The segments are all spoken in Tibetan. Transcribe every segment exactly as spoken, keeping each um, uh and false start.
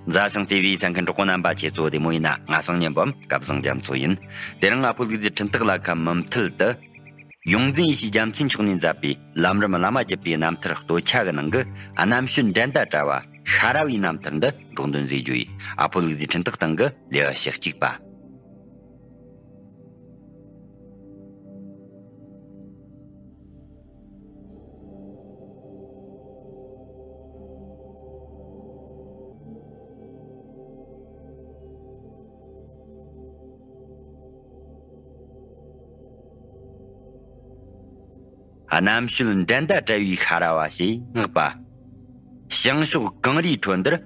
མཛའ་ཞིང་བརྩེ་བའི་གསན་མཁན་གྲོགས་པོ་རྣམ་པ་ཁྱེད་ཚོ་བདེ་མོ་ཡིན་ན། ང་སང་ཉན་པའམ་སྐལ་བཟང་རྒྱ་མཚོ་ཡིན། དེ་རིང་ཨ་ཕོ་ལུག་རྫི་འཕྲིན་སྟེགས་ལ་ཁ་མུ་མཐུད་དུ། ཡོངས་འཛིན་ཡེ་ཤེས་རྒྱལ་མཚན་མཆོག་ནས་མཛད་པའི་ལམ་རིམ་བླ་མ་བརྒྱུད་པའི་རྣམ་ཐར་སྟོད་ཆ་གི་ནང་གི་རྣམ་དཔྱོད་འགྲན་ཟླ་བྲལ་བ་ཤ་ར་བའི་རྣམ་ཐར་འདི་སྒྲོག་འདོན་མཛད་རྒྱུ་ཡིན། ཨ་ཕོ་ལུག་རྫི་འཕྲིན་སྟེགས་སྟེང་གི་ལེའུ་ཞེ་གཅིག་པ། རྣམ་དཔྱོད་འགྲན་ཟླ་བྲལ་བའི་ཤ་ར་བ་ཞེས་བསྔགས་པ། བྱང་ཕྱོགས་གངས་རིའི་ཁྲོད་འདིར།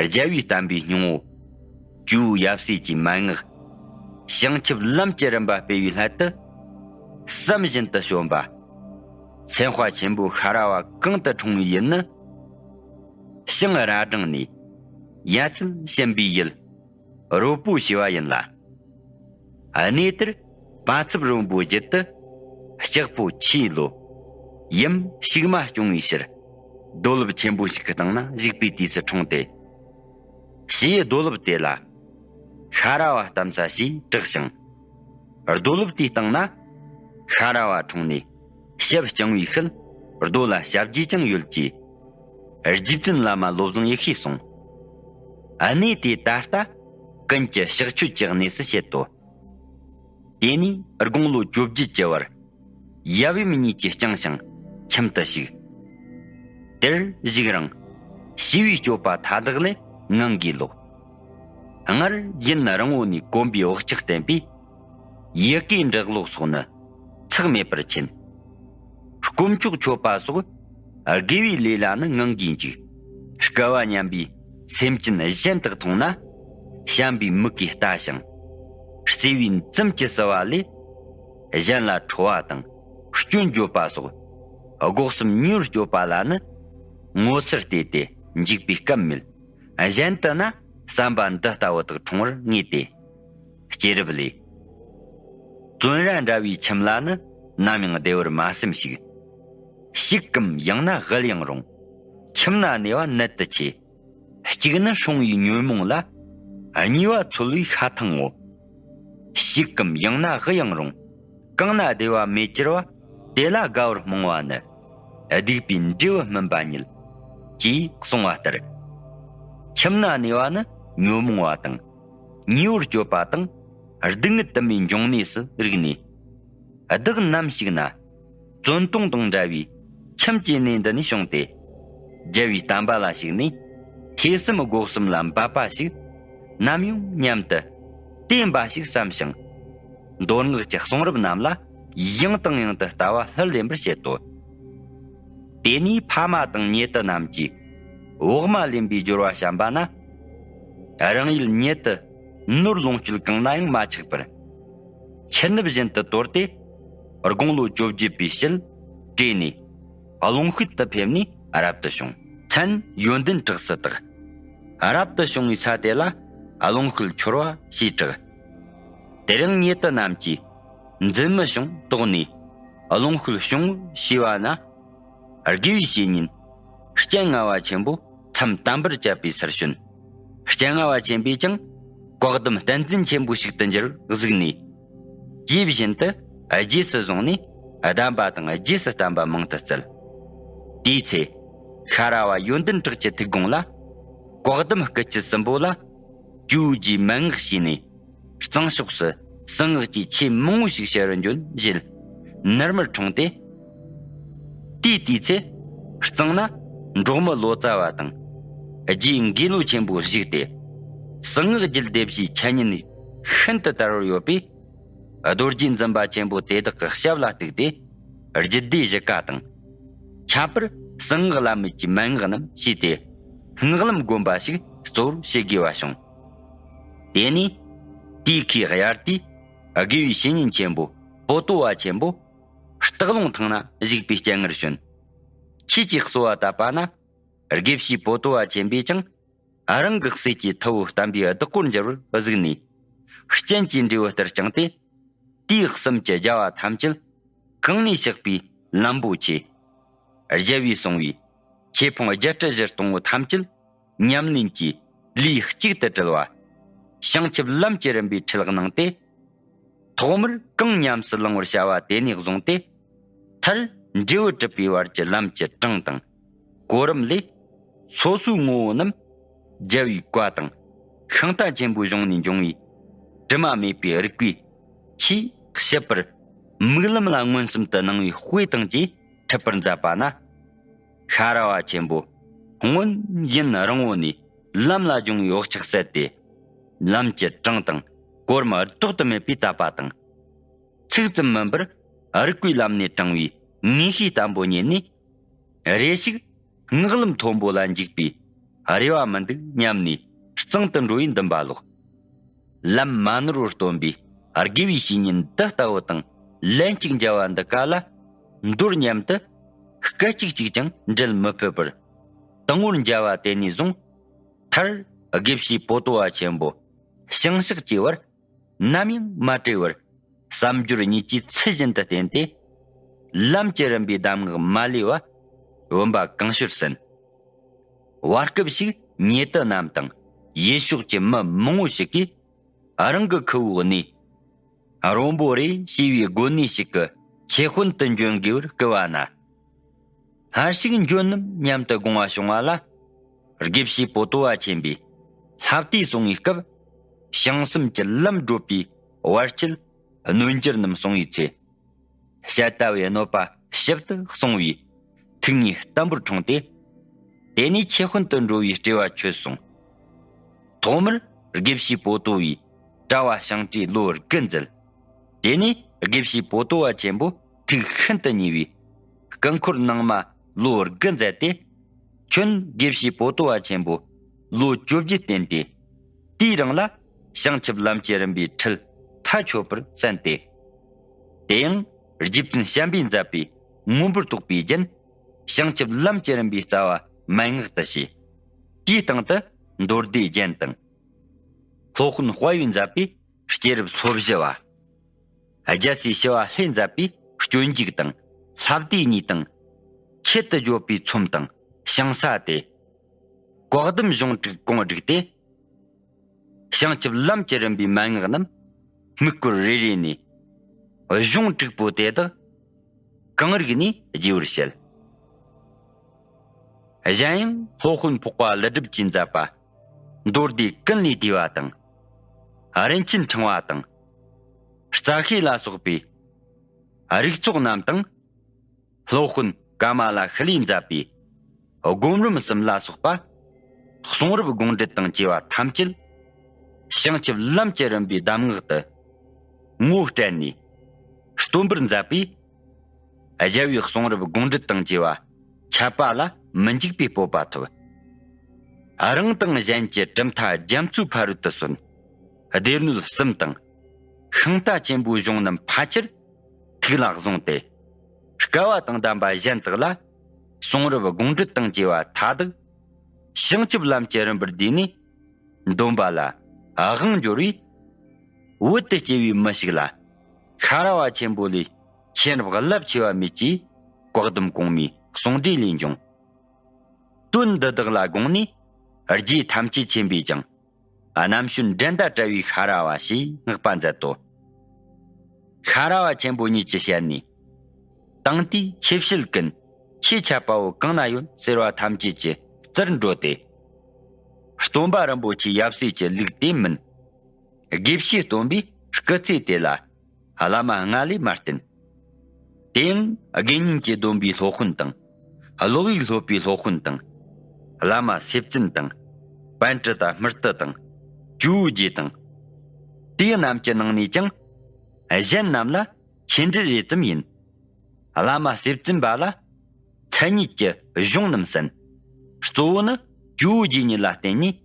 རྒྱལ་བའི་བསྟན་པའི་སྙིང་བོ། ཇོ་བོ་ཡབ་སྲས་ཀྱི་མན་ངག། བྱང་ཆུབ་ལམ་གྱི་རིམ་པ་སྤེལ་བའི་སླད་དུ། བསམ་བཞིན་དུ་བྱོན་པ། སེམས་དཔའ་ཆེན་པོ་ཤ་ར་བ་གང་དུ་འཁྲུངས་པའི་ཡུལ་ནི། ཞིང་ར་སྦྲང་ནས། ཡ་མཚན་བྱིན་པའི་ཡུལ། རོལ་པོ་ཞེས་པ་ཡིན་ལ། གནས་དེར་བ་ཚབ་རོལ་པོའི་རྒྱུད་དུ། ལྕགས་ཕོ་ཆེའི་ལོ། ཡུམ་ཕྱུགས་མ་སྐྱོང་བའི་ཕྱིར། རྡོ་ལེབ་ཆེན་པོ་ཞིག་གི་སྟེང་ན་བཞུགས་པའི་དུས་སུ་འཁྲུངས་ཏེ། ཕྱིའི་རྡོ་ལེབ་དེ་ལ། ཤ་ར་བ་ལྟམ་ས་ཞེས་གྲགས་ཤིང་། རྡོ་ལེབ་དེའི་སྟེང་ན། ཤ་ར་བ་འཁྲུངས་ནས། ཞབས་བརྐྱང་བའི་ཤུལ། རྡོ་ལ་ཞབས་རྗེས་ཀྱང་ཡོད་ཅེས། རྗེ་བཙུན་བླ་མ་བློ་བཟང་ཡེ་ཤེས་གསུངས། གནས་དེ་ད་ལྟ་ཀུན་གྱི་གཤེགས་མཆོད་ཀྱི་གནས་སུ་བཤད་དོ། དེ་ནས་དགུང་ལོ་བཅོ་བརྒྱད་ཀྱི་བར། ཡབ་ཡུམ་གཉིས་ཀྱིས་བསྐྱངས་ཤིང་ཁྱིམ་དུ་ཞུགས། དེར་བཞུགས་རིང་། ཞི་བའི་སྤྱོད་པ་མཐའ་དག་ལས་ངང་གིས་ལོག། སྔར་ཡུན་རིང་བོ་ནས་གོམས་པའི་བག་ཆགས་བརྟན་པས། ཡི་གེ་འབྲི་ཀློག་སོགས་ནི་ཚེགས་མེད་པར་མཁྱེན། དཀོན་མཆོག་མཆོད་པ་སོགས་དགེ་བའི་ལས་ལ་ནི་ངང་གིས་འཇུག། སྐལ་བ་མཉམ་པའི་སེམས་ཅན་གཞན་དག་མཐོང་ན། བྱམས་པའི་མིག་གིས་ལྟ་ཞིང་། བརྩེ་བའི་མཚམས་ཀྱིས་བསུ་བ་ལས། གཞན་ལ་ཁྲོ་བ་དང་སྐྱོན་བརྗོད་པ་སོགས་སྒོ་གསུམ་ཉེ་བར་སྤྱོད་པ་ལ་ནི། ངོ་ཚར་བལྟས་ཏེ་འཇིགས་པའི་སྐབས་མེད། གཞན་དུ་ན་བསམ་པ་འདི་ལྟ་བུ་དག་འཁྲུངས་པར་ངེས་ཏེ། སྐྱེས་རབས་ལས། བཙོན་ར་འདྲ་བའི་ཁྱིམ་ལ་ནི་ནམ་ཡང་བདེ་བར་མ་སེམས་ཤིག། ཞིག་གམ་ཡང་ན་དབུལ་ཡང་རུང་། ཁྱིམ་ན་གནས་པ་ནད་དུ་ཆེ། གཅིག་ནི་སྲུང་བའི་ཉོན་མོངས་ལ། གཉིས་པ་འཚོལ་བའི་ཤ་ཐང་ངོ་། ཞིག་གམ་ཡང་ན་དབུལ་ཡང་རུང་། གང་ན་བདེ་བ་མེད་གྱུར་པ། དེ་ལ་དགའ་བར་རྨོངས་པ་ནི། སྡིག་པའི་འབྲས་བུ་སྨིན་པ་ཉིད། ཅེས་གསུངས་པ་ལྟར། ཁྱིམ་ན་གནས་པ་ནི་ཉོན་མོངས་པ་དང་། ཉེ་བར་སྤྱོད་པ་དང་། སྡུག་བསྔལ་དུ་མའི་འབྱུང་གནས་སུ་རིག་ནས། བདག་ནམ་ཞིག་ན། བཙོན་དོང་དང་འདྲ་བའི་ཁྱིམ་གྱི་གནས་འདི་ནས་བྱུང་སྟེ། རྒྱལ་བའི་བསྟན་པ་ལ་ཞུགས་ནས། ཐོས་བསམ་སྒོ་གསུམ་ལ་འབད་པ་ཞིག་ནམ་ཡང་སྙམ་དུ་དེ་འབའ་ཞིག་བསམ་ཞིང་། མདོ་སྔགས་ཀྱི་གསུང་རབ་རྣམས་ལ་ཡང་དང་ཡང་དུ་ལྟ་བ་ལྷུར་ལེན་པར་བྱེད་དོ། དེ་ནས་ཕ་མ་དང་ཉེ་དུ་རྣམས་ཀྱིས་བག་མ་ལེན་པའི་སྦྱོར་བ་བྱམས་པ་ན། རང་ཡུལ་ཉེ་དུ་ནོར་ལོངས་སྤྱོད་གང་ན་ཡང་མ་ཆགས་པར། ཁྱི་ནུབ་བཞིན་དུ་དོར་ཏེ། དགུང་ལོ་བཅོ་བརྒྱད་པའི་ཕྱིར་བྲོས་ནས། ཀློང་ཤུལ་དུ་ཕེབས་ནས་རབ་ཏུ་བྱུང་། མཚན་ཡོན་ཏན་གྲགས་སུ་བཏགས། རབ་ཏུ་བྱུང་བའི་ས་དེ་ལ་ཀློང་ཤུལ་འཁྱོར་བ་ཞེས་གྲགས། དེ་རིང་ཉེ་དུ་རྣམས་ཀྱིས་འཛིན་མི་བྱུང་དོགས་ནས། ཀློང་ཤུལ་བྱུང་ཞེས་པ་ན། དགེ་བའི་བཤེས་གཉེན་སྤྱན་སྔ་བ་ཆེན་པོ་མཚམས་དམ་པར་བཅད་པའི་སར་བྱོན། སྤྱན་སྔ་བ་ཆེན་པོས་ཀྱང་བཀའ་གདམས་བསྟན་འཛིན་ཆེན་པོ་ཞིག་ཏུ་འགྱུར་གཟིགས་ནས། དེ་བཞིན་དུ་རྗེས་སུ་བཟུང་ནས་གདམས་པ་དང་རྗེས་སུ་བསྟན་པ་མང་དུ་བསྩལ། དེའི་ཚེ་ཤ་ར་བ་ཡོན་ཏན་གྲགས་ཀྱི་ཐུགས་དགོངས་ལ། བཀའ་གདམས་སྐུ་སྐྱེ་གསུམ་པོ་ལ་ཇོ་བོ་རྗེའི་མན་ངག་ཞུས་ནས། གཙང་ཕྱོགས་སུ་གསང་སྔགས་ཀྱི་ཆོས་མང་བོ་ཞིག་བཤད་རུ་འབྱོན་བཞེད། ནར་མར་འཁྲུངས་ཏེ། དེའི་དུས་ཚེ་གཙང་ན་འབྲོག་མི་ལོ་ཙཱ་བ་དང་། རྗེ་འགོས་ལོ་ཆེན་པོ་བཞུགས་ཏེ། གསང་སྔགས་རྒྱུད་སྡེ་བཞིའི་འཆད་ཉན་ཤིན་ཏུ་དར་བར་ཡོད་པས། རྡོ་རྗེ་འཛིན་པ་ཆེན་པོ་དེ་དག་གི་ཞབས་ལ་གཏུགས་ཏེ། རྒྱུད་སྡེ་བཞི་ཀ་དང་། ཁྱད་པར་གསང་སྔགས་བླ་མེད་ཀྱི་མན་ངག་རྣམས་ཤེས་ཏེ། སྔགས་ལམ་སྒོམ་པ་ཞིག་གཙོ་བོར་བྱེད་དགོས་པ་བྱུང་། དེ་ནས་དེའི་ཁའི་དབྱར་དུས་དགེ་བའི་བཤེས་གཉེན་ཆེན་པོ་པོ་ཏོ་བ་ཆེན་པོ་སྟག་ལུང་ཐང་ན་བཞུགས་པའི་སྤྱན་སྔར་བྱོན། ཁྱེད་ཀྱིས་གསོལ་བ་བཏབ་པ་ན། དགེ་བཤེས་པོ་ཏོ་བ་ཆེན་པོས་ཀྱང་རང་གི་སྲས་ཀྱི་ཐུ་བོ་བསྟན་པའི་བདག་པོར་འགྱུར་བར་གཟིགས་ནས། སྤྱན་གྱི་འབྲས་བུ་ལྟར་བསྐྱངས་ཏེ། དུས་གསུམ་གྱི་རྒྱལ་བ་ཐམས་ཅད་གང་ནས་གཤེགས་པའི་ལམ་པོ་ཆེ། རྒྱལ་བས་གསུངས་པའི་ཆོས་ཕུང་བརྒྱད་ཁྲི་བཞི་སྟོང་པོ་ཐམས་ཅད་ཉམས་ལེན་གྱིས་ ལུས་གཅིག་ཏུ་དྲིལ་བ། བྱང་ཆུབ་ལམ་གྱི་རིམ་པའི་ཁྲིད་གནང་སྟེ། ཐོག་མར་གང་ཉམས་སུ་བླང་བར་བྱ་བ་དེ་ནས་བཟུང་སྟེ། མཐར་འབྲས་བུ་གྲུབ་པའི་བར་གྱི་ལམ་གྱི་གྲངས་དང་གོ་རིམ་ལས། སོ་སོའི་ངོ་བོ་རྣམས་རྒྱལ་བའི་བཀའ་དང་ཤིང་རྟ་ཆེན་པོའི་གཞུང་ནས་འབྱུང་བའི་དྲི་མ་མེད་པའི་རིགས་པའི་ཆོས་བཤད་པར་མིག་ལམ་ལ་མངོན་སུམ་དུ་སྣང་བའི་དཔེ་དང་བཅས་འཁྲིད་པར་མཛད་པ་ན། ཤ་ར་བ་ཆེན་པོ་སྔོན་ཡུན་རིང་བོ་ནས་ལམ་ལ་སྦྱོང་བའི་བག་ཆགས་སད་དེ། ལམ་གྱི་གྲངས་དང་གོ་རིམ་ལྡོག་ཏུ་མེད་པའི་དད་པ་དང་། ཚིག་ཙམ་མིན་པར་རིགས་པའི་ལམ་ནས་དྲངས་པའི་ངེས་ཤེས་བརྟན་པོ་རྙེད་ནས། རེ་ཞིག་སྔགས་ལམ་མཐོན་པོ་ལ་འཇུག་པའི་རེ་བ་མི་འདུག་སྙམ་ནས་གཙང་དུ་འགྲོ་བའི་འདུན་པ་ལོག། ལམ་མ་ནོར་བར་སྟོན་པའི་དགེ་བའི་བཤེས་གཉེན་འདི་ལྟ་བུ་དང་ལན་གཅིག་མཇལ་བ་འདི་ག་ལ་མདོར་མཉམ་དུ་སྐད་ཅིག་གཅིག་ཀྱང་འབྲལ་མི་ཕོད་པར། དང་པོར་མཇལ་བ་དེ་ནས་བཟུང་མཐར་དགེ་བཤེས་པོ་ཏོ་བ་ཆེན་པོ་ཞིང་གཤེགས་ཀྱི་བར་ནམ་ཡང་མ་བྲལ་བར་བསམ་སྦྱོར་གཉིས་ཀྱིས་ཚུལ་བཞིན་དུ་བསྟེན་ཏེ། ལམ་གྱི་རིམ་པའི་གདམས་ངག་མ་ལུས་པ་བུམ་པ་གང་ཤོར་ཟིན། བར་སྐབས་ཤིག་ཉེ་དུ་རྣམས་དང་ཡུལ་ཕྱོགས་ཀྱི་མི་མང་བོ་ཞིག་གིས་རང་གི་ཁུ་བོའི་གནས་རོང་པོ་རེ་ཞེས་པའི་དགོན་གནས་ཤིག་གི་ཆེ་དཔོན་དུ་འབྱོན་དགོས་པར་བསྐུལ་བ་ན། སྔར་ཞིག་འབྱོན་ནམ་སྙམ་དུ་དགོངས་པ་བྱུང་བ་ལ། དགེ་བཤེས་པོ་ཏོ་བ་ཆེན་པོས་ལྷ་བལྟས་གསུང་བའི་སྐབས། བྱང་སེམས་ཀྱི་ལམ་བགྲོད་པའི་བར་ཆད་གནོད་འགྱུར་རྣམས་གསུང་བའི་ཚེ། ཞལ་ལྟ་བའི་གནོད་པ་ཞིབ་ཏུ་གསུང་བས། ཐུགས་ངེས་བརྟན་པོར་འཁྲུངས་ཏེ། དེ་ནས་ཆེ་དཔོན་དུ་འགྲོ་བའི་སྤྲེལ་བ་ཆོད་གསུངས། ཐོག་མར་དགེ་བཤེས་པོ་ཏོ་བའི་གྲྭ་བ་ཞིང་བཀྲས་ལོ་དགུ་མཛད། དེ་ནས་དགེ་བཤེས་པོ་ཏོ་བ་ཆེན་པོ་ཐུགས་ཤིན་ཏུ་མཉེས་པའི་སྐུ་འཁོར་ནང་མ་ལོ་དགུ་མཛད་དེ། ཁྱོན་དགེ་བཤེས་པོ་ཏོ་བ་ཆེན་པོ་ལོ་བཅོ་བརྒྱད་བསྟེན་ཏེ། དེའི་རིང་ལ་བྱང་ཆུབ་ལམ་གྱི་རིམ་པའི་ཁྲིད་མཐའ་ཆོད་པར་གསན་ཏེ། དེ་ཡང་རྗེ་བཙུན་བྱམས་པས་མཛད་པའི་མངོན་པར་རྟོགས་པའི་རྒྱན། བྱང་ཆུབ་ལམ་གྱི་རིམ་པའི་རྩ་བ་མན་ངག་ཏུ་བྱས། དེའི་སྟེང་དུ་མདོ་སྡེའི་རྒྱན་དང་། སློབ་དཔོན་དཔལ་བས་མཛད་པའི་སྐྱེས་རབས་སོ་བཞི་བ། རྒྱལ་སྲས་ཞི་བ་ལྷས་མཛད་པའི་སྤྱོད་འཇུག་དང་ལྷ་བདེ་གཉིས་དང་། ཆེད་དུ་བརྗོད་པའི་ཚོམས་དང་ཞིང་ས་སྟེ། བཀའ་གདམས་གཞུང་དྲུག་གོང་བསྒྲིགས་ཏེ། བྱང་ཆུབ་ལམ་གྱི་རིམ་པའི་མན་ངག་རྣམས་དམིགས་སྐོར་རེ་རེ་ནས་གཞུང་དྲུག་པོ་དེ་དག་གང་རིགས་ནས་རྒྱས་པར་བཤད། གཞན་ཡང་སློབ་དཔོན་འཕགས་པ་ཀླུ་སྒྲུབ་ཀྱིས་མཛད་པ་མདོ་སྡེ་ཀུན་ལས་བདེ་བ་དང་། རིན་ཆེན་ཕྲེང་བ་དང་། རྩ་ཤེ་ལ་སོགས་པའི་རིགས་ཚོགས་རྣམས་དང་། སློབ་དཔོན་ཀ་མ་ལ་ཤཱི་ལས་མཛད་པའི་སྒོམ་རིམ་གསུམ་ལ་སོགས་པ། གསུང་རབ་དགོངས་འགྲེལ་དང་བཅས་པ་ཐམས་ཅད་བྱང་ཆུབ་ལམ་གྱི་རིམ་པའི་གདམས་ངག་ཏུ་ངོ་སྤྲད་ནས་སྟོན་པར་མཛད་པས། རྒྱལ་བའི་གསུང་རབ་དགོངས་འགྲེལ་དང་བཅས་པ་འཆད་པ་ལ་མི་འཇིགས་པའི་སྤོབས་པ་ཐོབ། རང་དང་གཞན་གྱི་གྲུབ་མཐའ་རྒྱ་མཚོའི་ཕ་རོལ་ཏུ་སོན། སྡེ་སྣོད་གསུམ་དང་། ཤིང་རྟ་ཆེན་པོའི་གཞུང་རྣམས་ཕལ་ཆེར་ཐུགས་ལ་བཟུང་སྟེ། སྐལ་བ་དང་ལྡན་པ་གཞན་དག་ལ་གསུང་རབ་དགོངས་འགྲེལ་དང་བཅས་པ་མཐའ་དག་བྱང་ཆུབ་ལམ་གྱི་རིམ་པར་བསྡུས་ནས་འདོན་པ་ལ་དབང་འབྱོར་བས། བོད་དུ་སྐྱེ་བའི་མི་ཞིག་ལ་ཤ་ར་བ་ཆེན་པོ་ལས་མཁྱེན་རབ་རླབས་ཆེ་བ་མེད་ཅེས་བཀའ་གདམས་གོང་མའི་གསུང་འགྲེལ་ལས་འབྱུང་། དོན་འདི་དག་ལ་དགོངས་ནས་རྗེ་ཐམས་ཅད་མཁྱེན་པས་ཀྱང་། རྣམ་དཔྱོད་འགྲན་ཟླ་བྲལ་བའི་ཤ་ར་བ་ཞེས་བསྔགས་པ་མཛད་དོ། ཤ་ར་བ་ཆེན་པོ་ཉིད་ཀྱི་ཞལ་ནས། དེང་དུས་ཆོས་བཤད་ཀུན་ཆེས་ཁྱད་པ་བོ་གང་ན་ཡོད་ཟེར་བ་ཐམས་ཅད་ཀྱི་རྩར་འགྲོ་སྟེ། སྟོན་པ་རིན་པོ་ཆེ་ཡབ་སྲས་ཀྱི་ལུགས་དེ་མིན། དགེ་བཤེས་སྟོན་པའི་སྐུ་ཚེ་དེ་ལ་བླ་མ་ལྔ་ལས་མ་བསྟེན། དེ་ཡང་དགེ་བསྙེན་གྱི་སྡོམ་པའི་སློབ་དཔོན་དང་། ཀློག་ཡིག་སློབ་པའི་སློབ་དཔོན་དང་། བླ་མ་སེ་བཙུན་དང་། པཎྜི་ཏ་སྨྲི་ཏི་དང་། ཇོ་བོ་རྗེ་དང་། དེ་རྣམས་ཀྱི་ནང་ནས་ཀྱང་། གཞན་རྣམས་ལ་ཆོས་འབྲེལ་རེ་ཙམ་ཡིན། བླ་མ་སེ་བཙུན་པ་ལ་མཚན་ཉིད་ཀྱི་གཞུང་རྣམས་གསན། གཙོ་བོ་ནི་ཇོ་བོ་རྗེ་ཉིད་ལ་བརྟེན་ནས།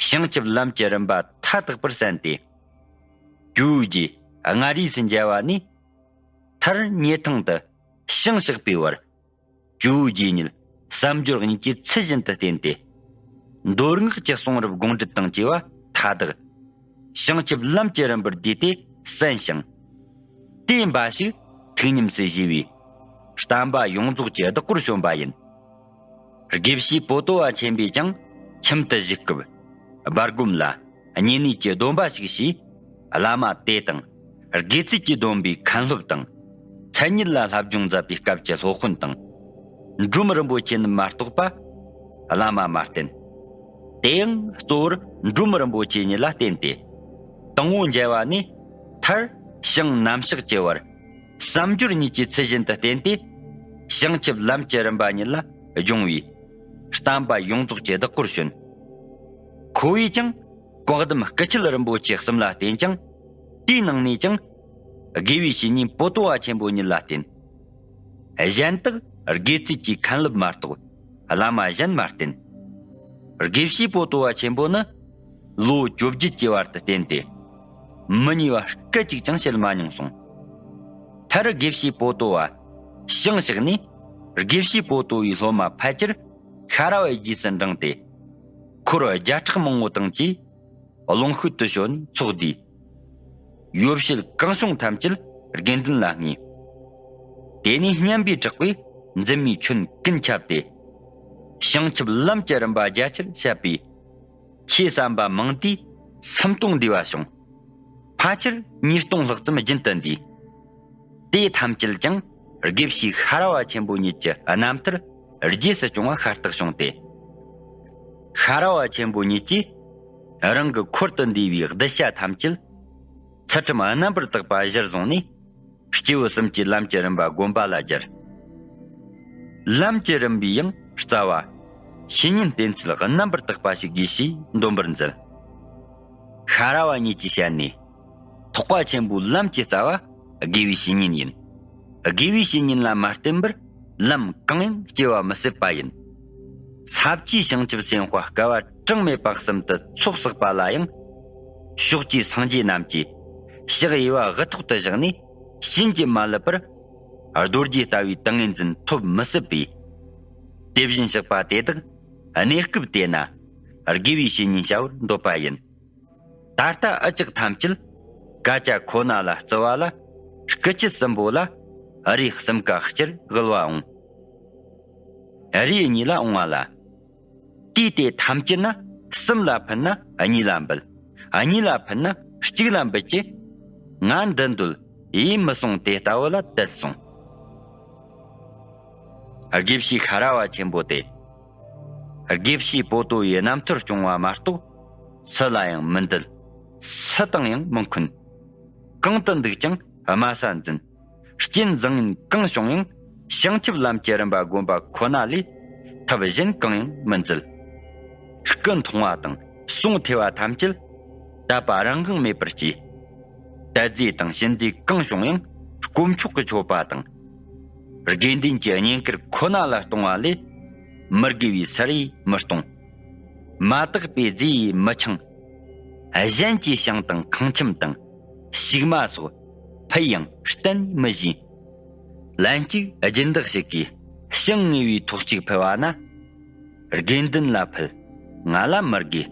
བྱང་ཆུབ་ལམ་གྱི་རིམ་པ་མཐའ་དག་པར་གསན་ཏེ། ཇོ་བོ་རྗེ་མངའ་རིས་སུ་མཇལ་བ་ནས། མཐར་སྙེ་ཐང་དུ་ཞིང་གཤེགས་པའི་བར། ཇོ་བོ་རྗེ་ཉིད་བསམ་སྦྱོར་གཉིས་ཀྱིས་ཚུལ་བཞིན་དུ་བསྟེན་ཏེ། མདོ་སྔགས་ཀྱི་གསུང་རབ་དགོངས་འགྲེལ་དང་བཅས་པ་མཐའ་དག་བྱང་ཆུབ་ལམ་གྱི་རིམ་པར་བསྡུས་ཏེ་གསན་ཞིང་། དེ་འབའ་ཞིག་ཐུགས་ཉམས་སུ་བཞེས་པའི་བསྟན་པ་ཡོངས་རྫོགས་ཀྱི་བདག་པོར་བྱོན་པ་ཡིན། དགེ་བཤེས་པོ་ཏོ་བ་ཆེན་པོས་ཀྱང་ཁྱིམ་དུ་བཞུགས་སྐབས། སྦར་སྒོམ་ལ་བསྙེན་གནས་ཀྱི་སྡོམ་པ་ཞིག་བྱས། བླ་མ་དེ་དང་དགེ་ཚུལ་གྱི་སྡོམ་པའི་མཁན་སློབ་དང་། མཚན་ཉིད་ལ་བསླབ་སྦྱོང་མཛད་པའི་སྐབས་ཀྱི་སློབ་དཔོན་དང་། འབྲོམ་རིན་པོ་ཆེ་རྣམས་མ་གཏོགས་པ་བླ་མ་མ་བསྟེན། དེ་ཡང་གཙོ་བོར་འབྲོམ་རིན་པོ་ཆེ་ཉིད་ལ་བརྟེན་ཏེ། དང་པོ་མཇལ་བ་ནས་མཐར་བྱང་གནམ་ཕྱོགས་ཀྱི་བར་བསམ་སྦྱོར་གཉིས་ཀྱི་ཚུལ་བཞིན་དུ་བསྟེན་ཏེ། བྱང་ཆུབ་ལམ་གྱི་རིམ་པ་ཉིད་ལ་སྦྱོང་བའི་བསྟན་པ་ཡོངས་རྫོགས་ཀྱི་བདག་པོར་བྱོན། ཁོ་བོས་ཀྱང་བཀའ་གདམས་སྐུ་མཆེད་རིན་པོ་ཆེ་གསུམ་ལ་བརྟེན་ཅིང་། དེའི་ནང་ནས་ཀྱང་དགེ་བའི་བཤེས་གཉེན་པོ་ཏོ་བ་ཆེན་པོ་ཉིད་ལ་བརྟེན། གཞན་དག་དགེ་ཚུལ་གྱི་མཁན་སློབ་མ་གཏོགས་བླ་མ་གཞན་མ་བསྟེན། དགེ་བཤེས་པོ་ཏོ་བ་ཆེན་པོ་ནི་ལོ་བཅོ་བརྒྱད་ཀྱི་བར་དུ་བསྟེན་ཏེ། མི་ཉེས་པ་སྐད་ཅིག་ཀྱང་བྱེད་མ་མྱོང་གསུངས། མཐར་དགེ་བཤེས་པོ་ཏོ་བ་ཞིང་གཤེགས་ནས། དགེ་བཤེས་པོ་ཏོ་བའི་སློབ་མ་ཕལ་ཆེར་ཤ་ར་བའི་རྗེས་སུ་འབྲངས་ཏེ། འཁོར་བརྒྱ་ཕྲག་མང་པོ་དང་བཅས་ཀློང་ཤུལ་དུ་བྱོན་ཚོགས་བསྡུས། ཡོ་བྱད་གང་བྱུང་ཐམས་ཅད་དགེ་འདུན་ལ་བསྔོས། དེ་ནས་སྙན་པའི་གྲགས་པས་འཛིན་མའི་ཁྱོན་ཀུན་ཁྱབ་སྟེ། བྱང་ཆུབ་ལམ་གྱི་རིམ་པ་རྒྱ་ཆེར་བཤད་པས། ཆོས་བསམ་པ་མང་དུས་སུམ་སྟོང་འདུས་པ་བྱུང་། ཕལ་ཆེར་ཉིས་སྟོང་ལྷག་ཙམ་རྒྱུན་དུ་འདུས། དེ་ཐམས་ཅད་ཀྱང་དགེ་བཤེས་ཤ་ར་བ་ཆེན་པོ་ཉིད་ཀྱི་རྣམ་ཐར་རྗེས་སུ་སྐྱོང་བ་ཤ་སྟག་བྱུང་སྟེ། ཤ་ར་བ་ཆེན་པོ་ཉིད་ཀྱིས་རང་གི་འཁོར་དུ་འདུས་པའི་གདུལ་བྱ་ཐམས་ཅད་ཚུལ་ཁྲིམས་རྣམ་པར་དག་པ་གཞིར་བཟུང་ནས། སྐྱེས་བུ་གསུམ་གྱི་ལམ་གྱི་རིམ་པ་བསྒོམ་པ་ལ་སྦྱར། ལམ་གྱི་རིམ་པའི་ཡང་རྩ་བ། བཤེས་གཉེན་བསྟེན་ཚུལ་རྣམ་པར་དག་པ་ཞིག་དགོས་ཞེས་འདོན་པར་མཛད། ཤ་ར་བ་ཉིད་ཀྱི་ཞལ་ནས། ཐེག་པ་ཆེན་པོའི་ལམ་གྱི་རྩ་བ་དགེ་བའི་བཤེས་གཉེན་ཡིན། དགེ་བའི་བཤེས་གཉེན་ལ་མ་བརྟེན་པར་ལམ་གང་ཡང་སྐྱེ་བ་མི་སྲིད་པ་ཡིན། ས་བཅུའི་བྱང་ཆུབ་སེམས་དཔའ་བསྐལ་པ་གྲངས་མེད་པ་གསུམ་དུ་ཚོགས་བསགས་པ་ལ་ཡང་། ཕྱོགས་བཅུའི་སངས་རྒྱས་རྣམས་ཀྱིས་ཕྱག་གཡས་པ་དབུ་ཐོག་ཏུ་བཞག་ནས་བྱིན་གྱིས་མ་བརླབས་པར། རྡོ་རྗེ་ལྟ་བུའི་ཏིང་ངེ་འཛིན་ཐོབ་མི་སྲིད་པས། དེ་བཞིན་གཤེགས་པ་དེ་དག་གནས་སྐབས་དེ་ན་དགེ་བའི་བཤེས་གཉེན་བྱ་བར་འདོད་པ་ཡིན། ད་ལྟ་འུ་ཅག་ཐམས་ཅད་བཀའ་རྒྱ་ཁོ་ན་ལ་བརྩི་བ་ལ། སྐུ་མཆེད་གསུམ་པོ་ལ་རིགས་གསུམ་ཀ་སྤྱིར་དབུལ་བ་འོང་། རིགས་གཉིས་ལ་འོང་བ་ལ། དུས་དེ་ཐམས་ཅད་ན་གསུམ་ལ་ཕན་ན་གཉིས་ལ་འབུལ། གཉིས་ལ་ཕན་ན་གཅིག་ལ་འབུལ་གྱི། ང་འདི་འདོད་ཡིད་མི་སོང་དེ་ལྟ་བུ་ལ་དད་གསུངས། དགེ་བཤེས་ཤ་ར་བ་ཆེན་པོ་དེ། དགེ་བཤེས་པོ་ཏོ་ཡི་རྣམ་ཐར་སྐྱོང་བ་མ་གཏོགས་སུ་ལ་ཡང་མི་འདུད། སུ་དང་ཡང་མི་འཁོན། གང་དུ་འདུག་ཀྱང་དམའ་ས་འཛིན། རྐྱེན་བཟང་ངན་གང་བྱུང་ཡང་བྱང་ཆུབ་ལམ་གྱི་རིམ་པ་བསྒོམ་པ་ཁོ་ན་ལས་ཐབས་གཞན་གང་ཡང་མི་མཛད། སྐུ་མཐོང་བ་དང་གསུང་ཐོས་པ་ཐམས་ཅད་དད་པ་རང་དབང་མེད་པར་སྐྱེས། དད་རྫས་དང་གཤིན་རྫས་གང་བྱུང་ཡང་དཀོན་མཆོག་གི་མཆོད་པ་དང་། དགེ་འདུན་གྱི་བསྙེན་བཀུར་ཁོ་ན་ལ་གཏོང་བ་ལས། མི་དགེ་བའི་སར་ཡིས་མི་གཏོང་། མ་དག་པའི་རྫས་ཡིས་མི་འཆང་། གཞན་གྱི་ཞིང་དང་ཁང་ཁྱིམ་དང་། ཕྱུགས་མ་སོགས་ཕུལ་ཡང་གཏན་མི་བཞེས། ལན་གཅིག་སྦྱིན་བདག་ཞིག་གིས་ཞིང་ངེས་པའི་ཐོག་གཅིག་ཕུལ་བ་ན། དགེ་འདུན་ལ་ཕུལ། ང་ལ་མི་དགོས།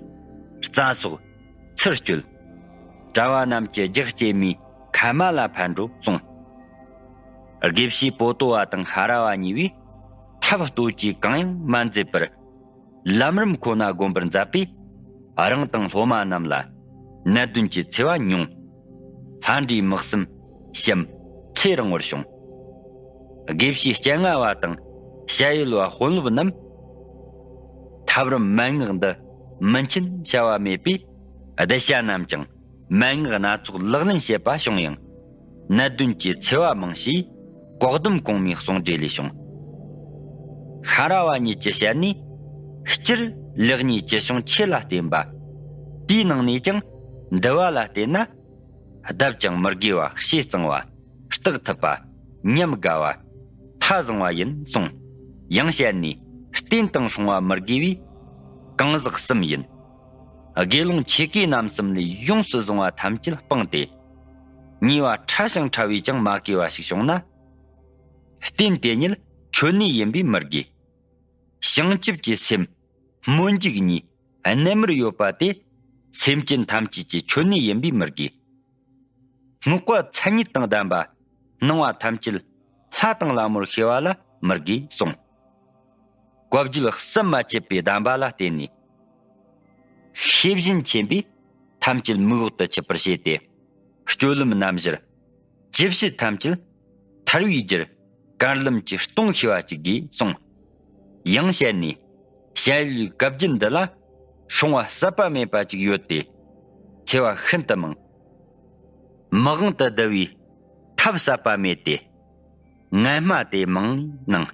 རྩྭ་སོགས་ཚུར་སྤྱོད། གྲྭ་བ་རྣམས་ཀྱི་རྒྱགས་སྐྱེལ་མའི་ཁལ་མ་ལ་ཕན་འགྲོ་གསུངས། དགེ་བཤེས་པོ་ཏོ་བ་དང་ཤ་ར་བ་གཉིས་པོས་ཐབས་ལྟོ་གོས་གང་ཡང་མ་མཛད་པར། ལམ་རིམ་ཁོ་ན་བསྒོམ་པར་མཛད་པས། རང་དང་སློབ་མ་རྣམས་ལ་ནད་གདོན་གྱི་འཚེ་བ་ཉུང་། ལྷ་འདྲེའི་དམག་གསུམ་ཞིམ་ཚེ་རིང་བར་བྱུང་། དགེ་བཤེས་སྤྱན་སྔ་བ་དང་ཞལ་ཡོལ་བ་དཔོན་སློབ་རྣམས། ཐབས་རིམ་མན་ངག་འདི་མི་མཁྱེན་བྱ་བ་མེད་པས། གདུལ་བྱ་རྣམས་ཀྱང་མན་ངག་སྣ་ཚོགས་ལག་ལེན་བྱེད་པ་བྱུང་ཡང་། ནད་གདོན་གྱི་འཚེ་བ་མང་ཞེས་བཀའ་གདམས་གོང་མའི་གསུང་སྒྲོས་ལས་བྱུང་། ཤ་ར་བ་ཉིད་ཀྱི་ཞལ་ནས། སྤྱིར་ལེགས་ཉེས་ཅི་བྱུང་ཆོས་ལ་བརྟེན་པ། དེའི་ནང་ནས་ཀྱང་འདུལ་བ་ལ་བརྟེན་ན། ལྡབ་ཀྱང་མི་དགེ་བ་ཞེ་གཙང་བ། རྟག་ཐུབ་པ། ཉམས་དགའ་བ། མཐའ་བཟང་བ་ཡིན་གསུངས། ཡང་ཞལ་ནས། རྟེན་དང་སྲུང་བ་མི་དགེ་བའི། གང་ཟག་གསུམ་ཡིན། དགེ་སློང་ཆོས་གོས་རྣམ་གསུམ་ལས་ཡོངས་སུ་བཟུང་བ་ཐམས་ཅད་སྤངས་ཏེ། ཉེས་པ་ཕྲ་ཞིང་ཕྲ་བས་ཀྱང་མ་གོས་པ་ཞིག་བྱུང་ན། རྟེན་དེ་ཉིད་མཆོད་གནས་ཡིན་པས་མི་དགོས། བྱང་ཆུབ་ཀྱི་སེམས་སྨོན་འཇུག་གཉིས་རྣལ་མར་ཡོད་པ་དེ། སེམས་ཅན་ཐམས་ཅད་ཀྱི་མཆོད་གནས་ཡིན་པས་མི་དགོས། སྔགས་པ་མཚན་ཉིད་དང་ལྡན་པ་སྣང་བ་ཐམས་ཅད་ལྷ་དང་ལྷ་མོར་ཤེས་པ་ལ་མི་དགོས་གསུངས། བཀའ་བརྒྱུད་གསུམ་མ་ཆད་པའི་གདམས་པ་ལ་བརྟེན་ནས། ཤེས་ ཤེས་བཞིན་ཆེན་པོས་ཐམས་ཅད་མིག་འོག་ཏུ་ཆུད་པར་བྱས་ཏེ། སྤྱོད་ལམ་རྣམ་བཞིར། ཇི་བྱེད་ཐམས་ཅད་ཐར་བའི་རྒྱུར་གར་ལམ་གྱི་སྟོང་ཤེས་པ་ཅིག་གིས་གསུངས། ཡང་བཤད་ནས། བྱ་ཡུལ་བཀའ་བརྒྱུད་འདི་ལ་བྱུང་བ་ཟད་པ་མེད་པ་ཅིག་ཡོད་དེ། འཚེ་བ་ཤིན་ཏུ་མང་། མི་དབང་དུ་བསྡུ་བའི་ཐབས་ཟད་པ་མེད་དེ། ངན་སྨྲ་དེ་མང་ནང་།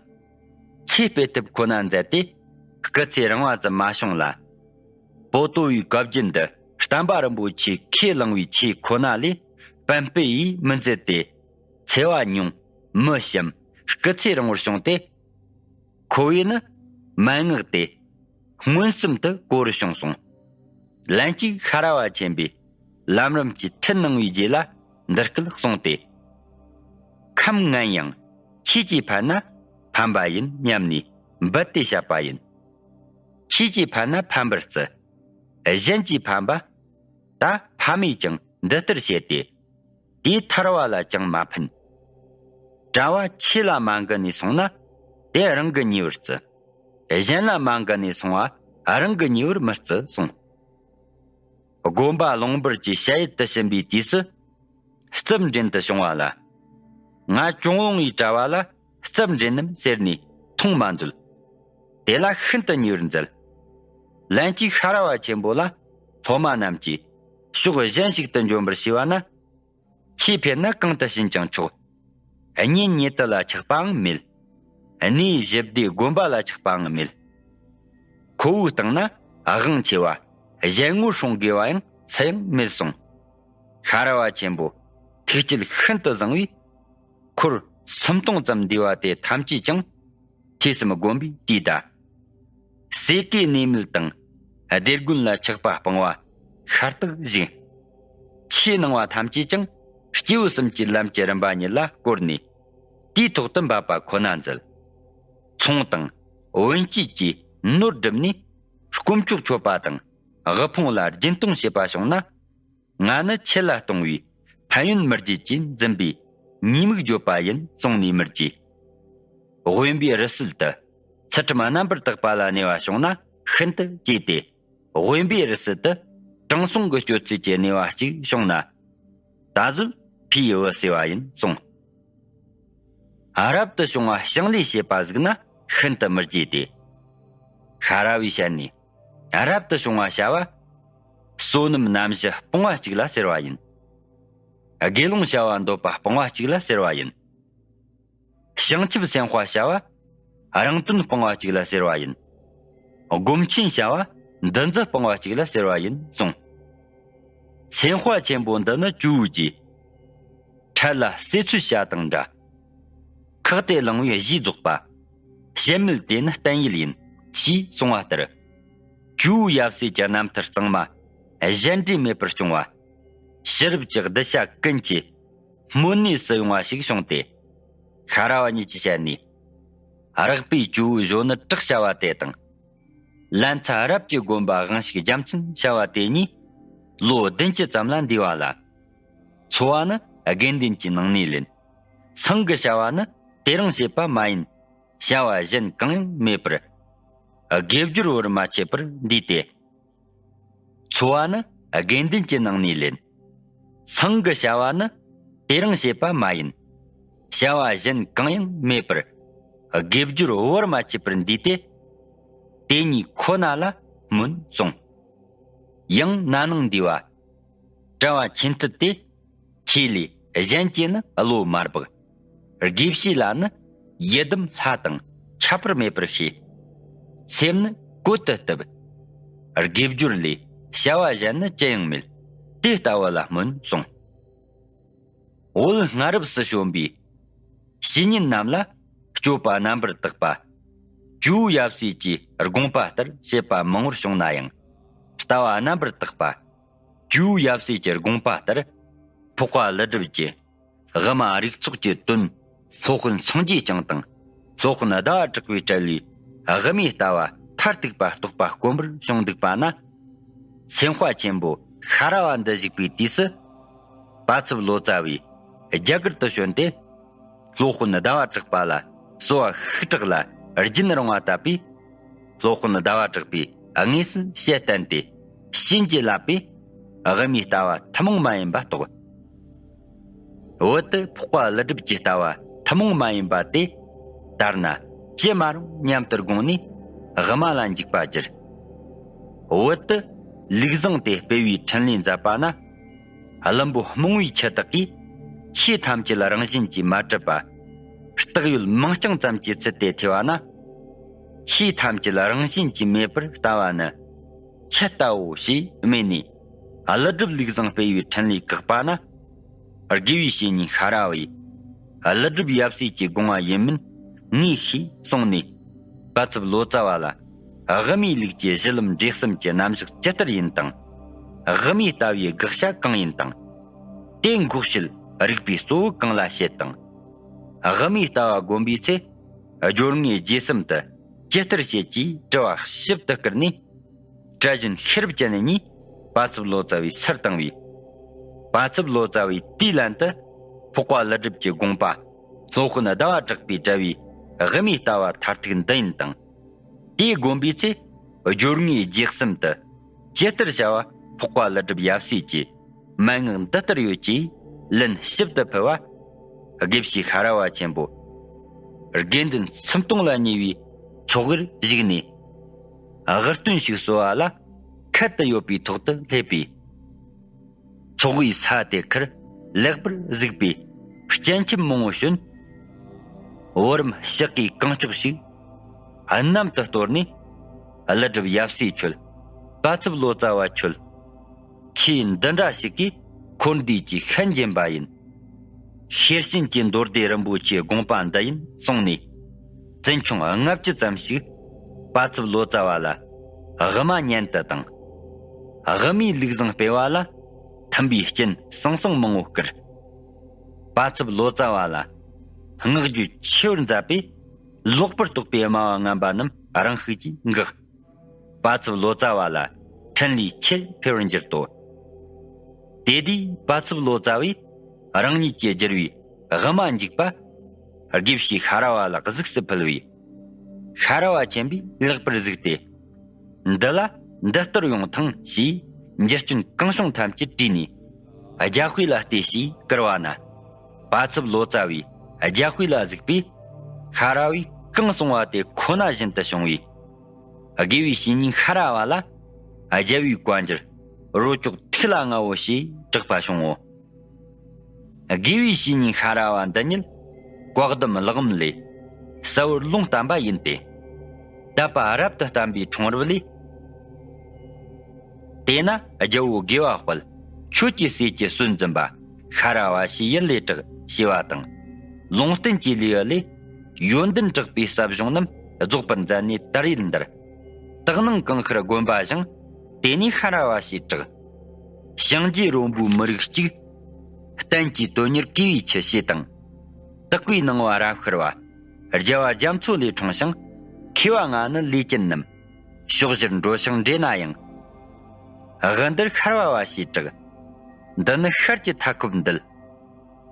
ཚེ་སྤེལ་ཐབས་ཁོ་ན་མཛད་དེ་སྐུ་ཚེ་རིང་བ་ཙམ་མ་བྱུང་ལ། པོ་ཏོ་བའི་བཀའ་བརྒྱུད་འདི་བསྟན་པ་རིན་པོ་ཆེ་ཁས་བླངས་པའི་ཆོས་ཁོ་ན་ལས་བན་སྤེལ་ཡིས་མི་མཛད་དེ། འཚེ་བ་ཉུང་མི་ཞིམ་སྐུ་ཚེ་རིང་བོར་བྱུང་སྟེ། ཁོ་བོས་ནི་མན་ངག་དེ་མངོན་སུམ་དུ་གོ་རུ་བྱུང་སོང་། ལན་གཅིག་ཤ་ར་བ་ཆེན་པོས་ལམ་རིམ་གྱི་ཁྲིད་གནང་བའི་རྗེས་ལ་འདི་སྐད་གསུངས་ཏེ། ཁམས་ངན་ཡང་ཆོས་ཀྱིས་ཕན་ན་ཕན་པ་ཡིན་སྙམ་ནས་འབུལ་ཏེ་བཤད་པ་ཡིན། ཆོས་ཀྱིས་ཕན་ན་ཕན་པར་བརྩི། གཞན་གྱིས་ཕན་པ། ད་ཕ་མས་ཀྱང་འདི་ལྟར་བཤད་དེ། དེས་ཐར་བ་ལ་ཅང་མ་ཕན། གྲྭ་བ་ཆོས་ལ་མ་འགལ་ནས་སོང་ན། དེ་རང་གི་ཉེས་པར་བརྩི། གཞན་ལ་མ་འགལ་ནས་སོང་བ་རང་གི་ཉེས་པར་མི་བརྩི་གསུངས། དགོན་པ་ལུང་འབུར་གྱི་བཤད་ཡུལ་དུ་ཕྱིན་པའི་དུས་སུ། རྩུབ་འདྲེན་དུ་བྱུང་བ་ལ། ང་ཅུང་ལུང་ཡི་གྲྭ་བ་ལ་རྩུབ་འདྲེན་ནམ་ཟེར་ནས་མཐོང་མ་འདོད། དེ་ལ་ཤིན་ཏུ་ཉེ་བར་མཛད། ལན་གཅིག་ཤ་ར་བ་ཆེན་པོ་ལ་སློབ་མ་རྣམས་ཀྱིས་ཕྱོགས་གཞན་ཞིག་ཏུ་འཇོམས་པར་བྱས་པ་ན། ཆོས་ཕེབས་ན་གང་དུ་ཕྱིན་ཀྱང་ཆོག། གཉེན་ཉེ་དུ་ལ་ཆགས་པའང་མེད། གནས་གཞི་བདེ་དགོན་པ་ལ་ཆགས་པའང་མེད། ཁོ་བོའི་སྟེང་ན་དབང་ཆེ་བ་གཞན་ངོ་སྲུང་དགོས་པ་ཡང་སུ་ཡང་མེད་གསུངས། ཤ་ར་བ་ཆེན་པོ་ཐུགས་བསྐྱེད་ཤིན་ཏུ་བཟང་བས། འཁོར་སུམ་སྟོང་ཙམ་འདུས་པ་དེ་ཐམས་ཅད་ཀྱང་ཐོས་བསམ་སྒོམ་པའི་དུས་ད། ཟས་གོས་གནས་མལ་དང་བདེ་དགོན་ལ་ཆགས་པ་སྤང་བ་ཤ་སྟག་བཞིན། ཆོས་གནང་བ་ཐམས་ཅད་ཀྱང་སྐྱེས་བུ་གསུམ་གྱི་ལམ་གྱི་རིམ་པ་ཉིད་ལ་བསྐོར་ནས་དེའི་ཐོག་ཏུ་འབབ་པ་ཁོ་ན་མཛད། ཚོང་དང་བུན་སྐྱེད་ཀྱི་ནོར་བསྒྲུབས་ནས་དཀོན་མཆོག་མཆོད་པ་དང་དབུལ་ཕོངས་ལ་སྦྱིན་གཏོང་བྱེད་པ་བྱུང་ན། ང་ནི་ཆེད་ལ་གཏོང་བའི་ཕན་ཡོན་མི་བརྗེད་ཅེས་འཛིན་པའི་ཉེས་དམིགས་བརྗོད་པ་ཡིན་གསུངས་ནས་མི་བརྗེད། དབེན་པའི་རི་སུལ་དུ་ཚུལ་ཁྲིམས་རྣམ་པར་དག་པ་ལ་གནས་པ་བྱུང་ན་ཤིན་ཏུ་གཅེས་ཏེ། དབེན་པའི་རི་སུལ་དུ་དྲང་སྲོང་གི་སྤྱོད་ཚུལ་གྱི་གནས་པ་གཅིག་བྱུང་ན། ད་གཟོད་ཕའི་བུ་ཟེར་བ་ཡིན་གསུངས། རབ་ཏུ་བྱུང་བ་ཞིང་ལས་བྱེད་པ་གཟིགས་ན་ཤིན་ཏུ་མི་བརྗེད་དེ། ཤ་ར་བའི་ཞལ་ནས། རབ་ཏུ་བྱུང་བ་བྱ་བ། བསོད་ནམས་རྣམ་བཞི་སྤོང་བ་གཅིག་ལ་ཟེར་བ་ཡིན། དགེ་སློང་བྱ་བ་འདོད་པ་སྤོང་བ་གཅིག་ལ་ཟེར་བ་ཡིན། བྱང་ཆུབ་སེམས་དཔའ་བྱ་བ། རང་དོན་སྤོང་བ་གཅིག་ལ་ཟེར་བ་ཡིན། སྒོམ་ཆེན་བྱ་བ། འདུ་འཛི་སྤོང་བ་གཅིག་ལ་ཟེར་བ་ཡིན་གསུངས། སེམས་དཔའ་ཆེན་པོ་འདི་ནི་ཇོ་བོ་རྗེ། འཕྲལ་ལ་བསྲེ་ཚུལ་བྱ་དང་འདྲ། ཁག་ཏེ་བླང་བའི་གཞི་རྫོགས་པ། བྱེད་མེད་དེ་ནི་བསྟན་ཡུལ་ཡིན། ཞེས་གསུངས་པ་ལྟར། ཇོ་བོ་ཡབ་སྲས་ཀྱི་རྣམ་ཐར་གཙང་མ་གཞན་འདྲེས་མེད་པར་སྐྱོང་བ། ཕྱི་རབས་ཀྱི་གདུལ་བྱ་ཀུན་གྱི་སྨོན་གནས་སུ་ཡོང་བ་ཞིག་བྱུང་སྟེ། ཤ་ར་བ་ཉིད་ཀྱི་ཞལ་ནས། རགས་པའི་ཇོ་བོའི་གཞོན་ནུ་གྲགས་བྱ་བ་དེ་དང་། ལན་ཚྭ་རབ་ཀྱི་དགོན་པ་དབང་ཕྱུག་རྒྱལ་མཚན་བྱ་བ་དེ་གཉིས་ལོ་བདུན་ཅུ་ཙམ་ལ་འདས་པ་ལ། འཚོ་བ་ནི་དགེ་འདུན་གྱི་ནང་ནས་ལེན། སེང་གི་བྱ་བ་ནི་དེ་རིང་བྱེད་པ་མ་ཡིན། བྱ་བ་གཞན་གང་ཡང་མེད་པར། དགེ་སྦྱོར་བར་མ་ཆད་པར་འདུས་ཏེ། འཚོ་བ་ནི་དགེ་འདུན་གྱི་ནང་ནས་ལེན། སེང་གི་བྱ་བ་ནི་དེ་རིང་བྱེད་པ་མ་ཡིན། བྱ་བ་གཞན་གང་ཡང་མེད་པར། དགེ་སྦྱོར་བར་མ་ཆད་པར་འདུས་ཏེ། དེ་གཉིས་ཁོ་ན་ལ་སྨོན་གསུངས། ཡང་ན་ནིང་འདས་པ། གྲྭ་བ་ཆེན་ཐུད་དེ། ཆོས་ལས་གཞན་གྱིས་ནི་བློ་མ་སྦག། དགེ་བཤེས་ལ་ནི་ཡི་དམ་ལྷ་དང་ཁྱད་པར་མེད་པར་ཤེས། སེམས་ནི་བཀོད་དུ་བཏུབ། དགེ་སྦྱོར་ལས་བྱ་བ་གཞན་ནི་ཅི་ཡང་མེད། དེ་ལྟ་བུ་ལ་སྨོན་གསུངས། བོད་སྔ་རབས་སུ་བྱོན་པའི་བཤེས་གཉེན་རྣམས་ལ་སྤྱོད་པ་རྣམ་པར་དག་པ། ཇོ་བོ་ཡབ་སྲས་ཀྱི་དགོངས་པ་ལྟར་བྱེད་པ་མང་བོར་བྱུང་ན་ཡང་། ལྟ་བ་རྣམ་པར་དག་པ། ཇོ་བོ་ཡབ་སྲས་ཀྱི་དགོངས་པ་ལྟར། འཕགས་པ་ཀླུ་སྒྲུབ་ཀྱི་དབུ་མ་རིགས་ཚོགས་ཀྱི་དོན། སློབ་དཔོན་སངས་རྒྱས་བསྐྱངས་དང་། སློབ་དཔོན་ཟླ་བ་གྲགས་པའི་གྲལ་ལས་དབུ་མའི་ལྟ་བ་མཐར་ཐུག་པ་རྟོགས་པ་དཀོན་པོར་བྱུང་འདུག་པ་ན། སེམས་དཔའ་ཆེན་པོ་ཤ་ར་བ་འདི་བཞུགས་པའི་དུས་སུ། པ་ཚབ་ལོ་ཙཱ་བས་རྒྱ་གར་དུ་བྱོན་ཏེ། སློབ་དཔོན་ཟླ་བ་གྲགས་པ་ལ་གསོལ་བ་ཤུགས་དྲག་ལ་རྒྱུན་རིང་བ་བཏབ་པས། སློབ་དཔོན་ཟླ་བ་གྲགས་པས་དངོས་སུ་ཞལ་བསྟན་ཏེ། བྱིན་གྱིས་བརླབས་པས་དབུ་མའི་ལྟ་བ་ཐུན་མོང་མ་ཡིན་པ་རྟོགས། བོད་དུ་འཕགས་པ་ཀླུ་སྒྲུབ་ཀྱི་ལྟ་བ་ཐུན་མོང་མ་ཡིན་པ་དེ་དར་ན་ཅི་མ་རུང་སྙམ་དུ་དགོངས་ནས་དབུ་མ་ལ་འཇུག་པར་གྱུར། བོད་དུ་ལུགས་བཟང་དེ་སྤེལ་བའི་འཕྲིན་ལས་མཛད་པ་ན། བླུན་པོ་རྨོངས་པའི་ཁྱི་དག་གིས་ཆོས་ཐམས་ཅད་རང་བཞིན་གྱིས་མ་གྲུབ་པ། རྟགས་ཡོད་མིང་རྐྱང་ཙམ་གྱི་ཚུལ་དེ་ཐོས་པ་ན། ཆོས་ཐམས་ཅད་རང་བཞིན་གྱིས་མེད་པར་ལྟ་བ་ནི། ཁྱི་ལྟ་བུའོ་ཞེས་སྨྲས་ནས། ཀླུ་སྒྲུབ་ལུགས་བཟང་སྤེལ་བའི་འཕྲིན་ལས་བཀག་པ་ན། དགེ་བའི་བཤེས་གཉེན་ཤ་ར་བས། ཀླུ་སྒྲུབ་ཡབ་སྲས་ཀྱི་དགོངས་པ་ཡིན་མིན་ངས་ཤེས་གསུངས་ནས། པ་ཚབ་ལོ་ཙཱ་བ་ལ། དབུ་མའི་ལུགས་ཀྱི་གཞི་ལམ་འབྲས་གསུམ་གྱི་རྣམ་གཞག་ཇི་ལྟར་ཡིན་དང་། དབུ་མའི་ལྟ་བའི་དགག་བྱ་གང་ཡིན་དང་། དེ་འགོག་བྱེད་རིགས་པའི་གཙོ་བོ་གང་ལ་བྱེད་དང་། དབུ་མའི་ལྟ་བ་བསྒོམ་པའི་ཚེ། སྦྱོར་དངོས་རྗེས་གསུམ་དུ་ཇི་ལྟར་བྱེད་ཅེས་དྲི་བ་ཞིབ་ཏུ་བསྐུར་ནས། གྲྭ་གཞོན་ཤེས་རབ་ཅན་གཉིས་པ་ཚབ་ལོ་ཙཱ་བའི་སར་བཏང་བས། པ་ཚབ་ལོ་ཙཱ་བས་དེའི་ལན་དུ་འཕགས་པ་ཀླུ་སྒྲུབ་ཀྱི་དགོངས་པ་སློབ་དཔོན་ཟླ་བ་གྲགས་པའི་དྲ་བའི་དབུ་མའི་ལྟ་བ་མཐར་ཐུག་འདི་ཡིན་དང་། དེའི་དགོངས་པའི་ཚེ་སྦྱོར་དངོས་རྗེས་གསུམ་དུ་ཇི་ལྟར་བྱ་བ་འཕགས་པ་ཀླུ་སྒྲུབ་ཡབ་སྲས་ཀྱི་མན་ངག་འདི་ལྟར་ཡོད་ཅེས་ལན་ཞིབ་ཏུ་ཕུལ་བ། དགེ་བཤེས་ཤ་ར་བ་ཆེན་པོ་དགེ་འདུན་སུམ་སྟོང་ལ་ཉེ་བའི་ཚོགས་དབུར་བཞུགས་ནས། དབུ་སྟོན་ཞིག་གསོལ་བ་ལ་ཁད་དུ་ཡོད་པའི་ཐོག་ཏུ་སླེབས་པས། ཚོགས་པའི་ས་དེ་ཁར་ལེགས་པར་གཟིགས་པས་སྤྱན་ཆབ་མང་པོ་བྱོན། བུ་རམ་ཕྱག་གིས་གང་ལྕོགས་ཤིག་གནམ་དུ་གཏོར་ནས། ཀླུ་སྒྲུབ་ཡབ་སྲས་མཆོད། པ་ཚབ་ལོ་ཙཱ་བ་མཆོད། ཆོས་འདི་འདྲ་ཞིག་གིས་འཁོར་འདས་ཀྱི་ཤན་འབྱེད་པ་ཡིན། ཤེར་ཕྱིན་གྱི་མདོ་སྡེ་རིན་པོ་ཆེའི་དགོངས་པ་འདི་ཡིན་གསུངས་ནས། བཙུན་ཆུང་ལྔ་བཅུ་ཙམ་ཞིག་པ་ཚབ་ལོ་ཙཱ་བ་ལ་དབུ་མ་སྙན་དུ་དང་། དབུ་མའི་ལུགས་བཟང་སྤེལ་བ་ལ་མཐུན་པའི་རྐྱེན་ཟང་ཟིང་མང་པོ་བསྐུར། པ་ཚབ་ལོ་ཙཱ་བ་ལ་བསྔགས་བརྗོད་ཆེ་བར་མཛད་པས། ལོག་པར་རྟོག་པའི་སྨྲ་བ་ངན་པ་རྣམས་རང་ཤུགས་ཀྱིས་འགགས། པ་ཚབ་ལོ་ཙཱ་བ་ལ་འཕྲིན་ལས་ཆེར་འཕེལ་བར་འགྱུར་ཏོ། དེ་དུས་པ་ཚབ་ལོ་ཙཱ་བས་རང་ཉིད་ཀྱིས་བསྒྱུར་བའི་དབུ་མ་འཇུག་པ། དགེ་བཤེས་ཤ་ར་བ་ལ་གཟིགས་སུ་ཕུལ་བས། ཤ་ར་བ་ཆེན་པོས་ལེགས་པར་གཟིགས་ཏེ། འདི་ལ་འདི་ལྟར་ཡོང་ཐང་ཞེས་འགྱུར་སྐྱོན་གང་བྱུང་ཐམས་ཅད་བྲིས་ནས། རྒྱ་དཔེ་ལ་ལྟོས་ཞེས་བསྐུར་བ་ན། པ་ཚབ་ལོ་ཙཱ་བས་རྒྱ་དཔེ་ལ་གཟིགས་པས། ཤ་ར་བས་གང་གསུང་བ་དེ་ཁོ་ན་བཞིན་དུ་བྱུང་བས། དགེ་བའི་བཤེས་གཉེན་ཤ་ར་བ་ལ་རྒྱལ་བའི་བཀའ་འགྱུར་རོ་ཅོག་ཐིག་ལ་ལྔ་བོ་ཞེས་གྲགས་པ་བྱུང་ངོ་། དགེ་བའི་བཤེས་གཉེན་ཤ་ར་བ་འདི་ཉིད་བཀའ་གདམས་གླེགས་བམ་ལས་གསལ་བོར་ལུང་བསྟན་པ་ཡིན་ཏེ། དད་པ་རབ་ཏུ་བརྟན་པའི་འཁྲུངས་རབས་ལས། དེས་ན་རྒྱལ་པོ་དགེ་བ་དཔལ་ཁྱོད་ཀྱི་སྲས་ཀྱི་སྲོལ་འཛིན་པ་ཤ་ར་བ་ཞེས་ཡུལ་ལས་གྲགས་ཞེས་པ་དང་། ལུང་བསྟན་གྱི་ལེའུ་ལས་ཡོན་ཏན་གྲགས་པའི་ཟབ་གཞུང་རྣམས་རྫོགས་པར་མཛད་ནས་དར་ཡུལ་འདིར་དག་སྣང་གང་ཤར་དགོན་པ་བཞེངས། དེ་ནས་ཤ་ར་བ་ཞེས་གྲགས། ཞིང་རྗེ་རོང་པོའི་མི་རིགས་གཅིག་བསྟན་གྱི་དོན་གཉེར་གུས་པའི་ཆུ་ཞེས་དང་། དག་པའི་སྣང་བ་རབ་ཤར་བ། རྒྱལ་བ་རྒྱ་མཚོ་ལས་འཁྲུངས་ཤིང་། མཁས་པ་ལྔ་ནི་ལས་ཅན་རྣམས། ཕྱོགས་བཞིར་འགྲོ་ཞིང་འདྲེས་ན་ཡང་། དབུ་འདིར་ཤར་བ་བ་ཞེས་གྲགས། འདི་ནི་ཤར་གྱི་མཐའ་ཁོབ་འདུལ།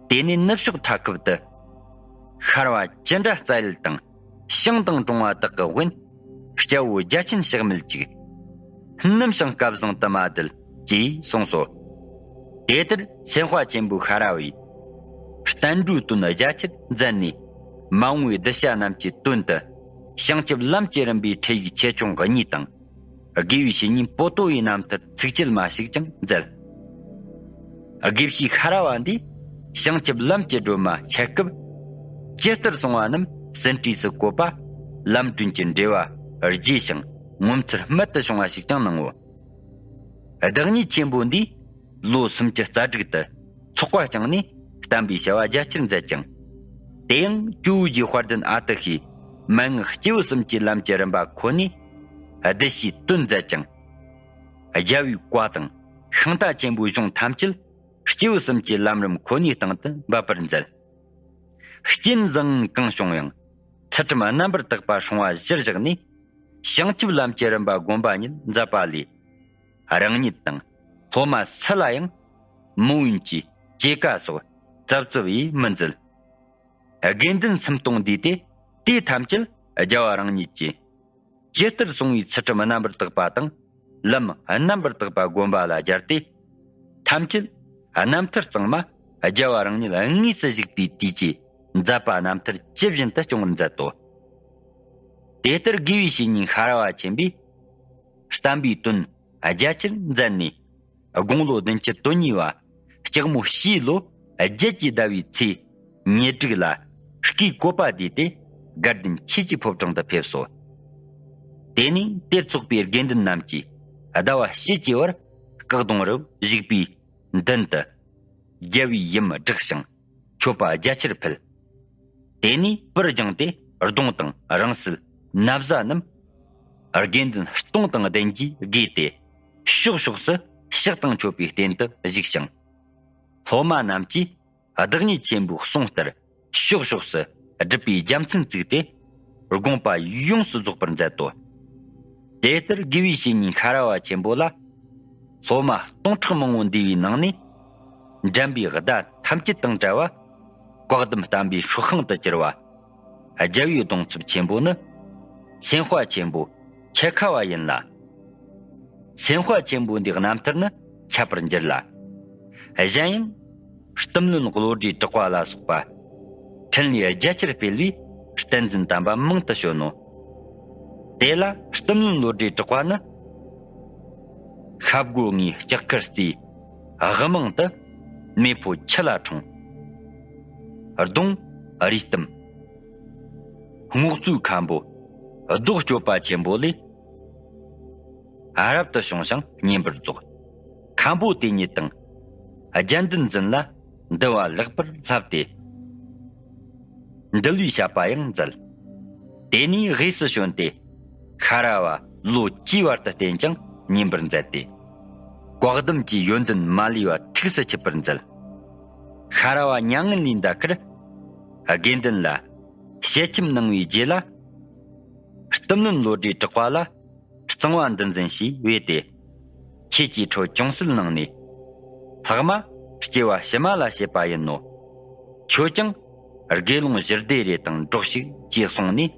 དེ་ནས་ནུབ་ཕྱོགས་མཐའ་ཁོབ་ཏུ། ཤར་བ་ཅི་འདྲ་རྩ་ཡུལ་དང་། ཤིང་དང་གྲོང་བ་དག་གི་དབེན། སྐྱ་བོ་རྒྱ་ཆེན་ཕྱག་མེད་ཅིག་ནུབ་བྱང་སྐལ་བཟང་དུ་མ་བརྡལ། ཅེས་གསུངས་སོ། དེ་ལྟར་སེམས་དཔའ་ཆེན་པོ་ཤ་ར་བས། བསྟན་འགྲོའི་དོན་རྒྱ་ཆེར་མཛད་ནས། མ་འོངས་པའི་གདུལ་བྱ་རྣམས་ཀྱི་དོན་དུ། བྱང་ཆུབ་ལམ་གྱི་རིམ་པའི་ཁྲིད་ཡིག་ཆེ་ཆུང་གཉིས་དང་། དགེ་བའི་བཤེས་གཉེན་པོ་ཏོ་ཡི་རྣམ་ཐར་ཚིགས་བཅད་མ་ཞིག་ཀྱང་མཛད། དགེ་བཤེས་ཤ་ར་བ་འདིས་བྱང་ཆུབ་ལམ་གྱི་སྒྲོན་མ་འཆད་སྐབས། ཇི་ལྟར་གསུངས་པ་རྣམས་ཟིན་བྲིས་སུ་བཀོད་པ། ལམ་སྒྲོན་གྱི་འགྲེལ་བ་རྒྱས་ཤིང་ངོ་མཚར་རྨད་དུ་བྱུང་བ་ཞིག་ཀྱང་གནང་ངོ་། བདག་ཉིད་ཆེན་པོ་འདིས་ལོ་སུམ་ཅུ་རྩ་དྲུག་ཏུ་ཚོགས་པ་བསྐྱངས་ནས་བསྟན་པའི་བྱ་བ་རྒྱ་ཆེར་མཛད་ཅིང་། དེ་ཡང་ཇོ་བོ་རྗེ་དཔལ་ལྡན་ཨ་ཏི་ཤའི་མན་ངག་སྐྱེས་བུ་གསུམ་གྱི་ལམ་གྱི་རིམ་པ་ཁོ་ནའི་གདུལ་བྱའི་དོན་མཛད་ཅིང་། རྒྱལ་བའི་བཀའ་དང་ཤིང་རྟ་ཆེན་པོའི་གཞུང་ཐམས་ཅད་སྐྱེས་བུ་གསུམ་གྱི་ལམ་རིམ་ཁོ་ནའི་སྟེང་དུ་འབབ་པར་མཛད། རྐྱེན་བཟང་ངན་གང་བྱུང་ཡང་ཚུལ་ཁྲིམས་རྣམ་པར་དག་པ་སྲུང་བ་གཞིར་བཞག་ནས། བྱང་ཆུབ་ལམ་གྱི་རིམ་པ་བསྒོམ་པ་ཉིད་མཛད་པ་ལས། རང་ཉིད་དང་སློབ་མ་སུ་ལ་ཡང་མི་འོན་གྱི་སྐྱེ་རྒ་སོགས་རྩབ་རྩུབ་ཡིས་མི་མཛད། དགེ་འདུན་སུམ་སྟོང་འདུས་ཏེ། དེ་ཐམས་ཅད་རྒྱལ་བ་རང་ཉིད་ཀྱིས་ཇི་ལྟར་གསུང་བའི་ཚུལ་ཁྲིམས་རྣམ་པར་དག་པ་དང་ ལམ་རྣམ་པར་དག་པ་བསྒོམ་པ་ལ་སྦྱར་ཏེ། ཐམས་ཅད་རྣམ་ཐར་གཙང་མ་རྒྱལ་བ་རང་ཉིད་དངོས་སུ་བཞུགས་པའི་དུས་ཀྱི་མཛད་པ་རྣམ་ཐར་ཇི་བཞིན་དུ་སྐྱོང་བར་མཛད་དོ། དེ་ལྟར་དགེ་བའི་བཤེས་གཉེན་ཤ་ར་བ་ཆེན་པོས་བསྟན་པའི་དོན་རྒྱ་ཆེར་མཛད་ནས། དགུང་ལོ་བདུན་ཅུ་དོན་གཉིས་པ་ལྕགས་མོ་བྱའི་ལོ་བརྒྱད་ཀྱི་ཟླ་བའི་ཚེས་ཉེར་དྲུག་ལ་སྐུའི་བཀོད་པ་བསྡུས་ཏེ་དགའ་ལྡན་ཆོས་ཀྱི་ཕོ་བྲང་དུ་ཕེབས་སོ། དེ་ནས་དེར་ཚོགས་པའི་དགེ་འདུན་རྣམས་ཀྱིས་ཟླ་བ་ཕྱེད་ཀྱི་བར་སྐུ་གདུང་རུ་བཞུགས་པའི་མདུན་དུ་རྒྱལ་བའི་ཡུམ་བསྒྲགས་ཤིང་མཆོད་པ་རྒྱ་ཆེར་ཕུལ། དེ་ནས་པུར་སྦྱངས་ཏེ་གདུང་དང་རིང་བསྲེལ་ན་བཟའ་རྣམས་དགེ་འདུན་སྟོང་དང་བདུན་གྱིས་བགོས་ཏེ་ཕྱོགས་ཕྱོགས་སུ་ཕྱག་དང་མཆོད་པའི་རྟེན་དུ་བཞུགས་ཤིང་། སློབ་མ་རྣམས་ཀྱིས་བདག་ཉིད་ཆེན་པོའི་གསུང་ལྟར་ཕྱོགས་ཕྱོགས་སུ་སྒྲུབ་པའི་རྒྱལ་མཚན་བཙུགས་ཏེ་དགོངས་པ་ཡོངས་སུ་རྫོགས་པར་མཛད་དོ། དེ་ལྟར་དགེ་བའི་བཤེས་གཉེན་ཤ་ར་བ་ཆེན་པོ་ལ་སློབ་མ་སྟོང་ཕྲག་མང་པོ་འདུས་པའི་ནང་ནས་འགྲན་པའི་ཟླ་ཐམས་ཅད་དང་བྲལ་བ་བཀའ་གདམས་བསྟན་པའི་སྲོག་ཤིང་དུ་གྱུར་པ་རྒྱལ་བའི་གདུང་འཚོབ་ཆེན་པོ་ནི་སེམས་དཔའ་ཆེན་པོ་ཁྱད་ཁ་བ་ཡིན་ལ། སེམས་དཔའ་ཆེན་པོ་འདིའི་རྣམ་ཐར་ནི་ཁྱབ་པར་འགྱུར་ལ། གཞན་ཡང་། གཏུམ་བློན་བློ་གྲོས་གྲགས་པ་ལ་སོགས་པ། འཕྲིན་ལས་རྒྱ་ཆེར་སྤེལ་བའི་བསྟན་འཛིན་དམ་པ་མང་དུ་བྱོན་ནོ། དེ་ལ་གཏུམ་བློན་བློ་གྲོས་གྲགས་པ་ནི། ཤ་བགོ་ངས་ལྕགས་མཁར་རྩེའི་དབུ་མང་དུ་མེ་ཕོ་ཁྱི་ལ་འཁྲུངས། གདུང་རུས་གཏུམ། རྔོག་བཙུན་མཁན་པོ་རྡོ་གཅོད་པ་ཆེན་པོ་ལས་རབ་ཏུ་བྱུང་ཞིང་བསྙེན་པར་རྫོགས། མཁན་པོ་དེ་ཉིད་དང་རྒྱལ་མདུན་འཛིན་ལ་འདུལ་བ་ལེགས་པར་བསླབས་ཏེ། འདུལ་བའི་བཤད་པ་ཡང་མཛད། དེ་ནས་དབུས་སུ་བྱོན་ཏེ་ཤ་ར་བ་ལོ་བཅུའི་བར་དུ་བསྟེན་ཀྱང་བསྙེན་པར་མཛད་དེ། བཀའ་གདམས་ཀྱི་ཡོན་ཏན་མ་ལུས་པ་ཐུགས་སུ་ཆུད་པར་མཛད། ཤ་ར་བ་མྱ་ངན་ལས་འདའ་ཁར་དགེ་འདུན་ལ་ཞལ་ཆེམས་གནང་བའི་རྗེས་ལ། གཏུམ་བློན་བློ་གྲོས་གྲགས་པ་ལ་གཙང་བ་འདུལ་འཛིན་ཞེས་བོས་ཏེ། ཁྱེད་ཀྱིས་ཁྲོ་ཅུང་ཟད་གནང་ནས། ལྷག་མ་སྐྱེ་བ་ཕྱི་མ་ལ་བྱེད་པ་ཡིན་ནོ། ཁྱོད་ཀྱང་དགེ་སློང་བཞི་སྡེ་རེ་དང་འགྲོགས་ཤིག་ཅེས་གསུངས་ནས་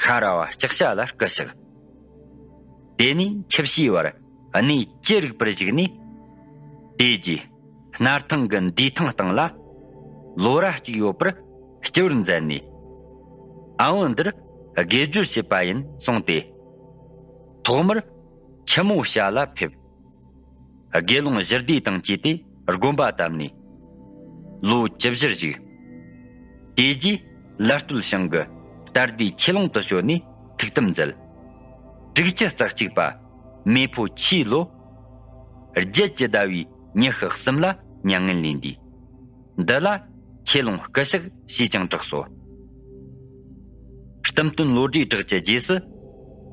ཤ་ར་བ་ལྕགས་བྱ་ལ་སྐུ་གཤེགས། དེ་ནས་ཆུ་བྱའི་བར་གནས་ཅི་རིགས་པར་བཞུགས་ནས། དེ་རྗེས་སྣར་ཐང་གི་འདུས་ཐང་སྟེང་ལ་ལོ་ར་གཅིག་ཡོད་པར་སྤྱི་བོར་མཛད་ནས། ཨ་བོ་འདིར་དགེ་སྦྱོར་བྱེད་པ་ཡིན་གསུངས་ཏེ། ཐོག་མར་ཆུ་མོ་བྱ་ལ་ཕེབས། དགེ་སློང་བཞི་སྡེ་དང་བཅས་ཏེ་དགོན་པ་བཏབ་ནས་ལོ་བཅུ་བཞིར་བཞུགས། དེ་རྗེས་ལ་སྟོད་ཞང་གི་སྟ་སྡེ་ཆོས་ལུང་དུ་བྱོན་ནས་ཐུགས་དམ་མཛད། དྲུག་ཅུ་རྩ་གཅིག་པ་མེ་ཕོ་ཁྱིའི་ལོ་བརྒྱད་ཀྱི་ཟླ་བའི་ཉི་ཤུ་གསུམ་ལ་མྱ་ངན་ལས་འདས། འདི་ལ་ཆོས་ལུང་སྐུ་གཤེགས་ཞེས་ཀྱང་གྲགས་སོ། གཏུམ་སྟོན་བློ་གྲོས་གྲགས་ཀྱི་རྗེས་སུ་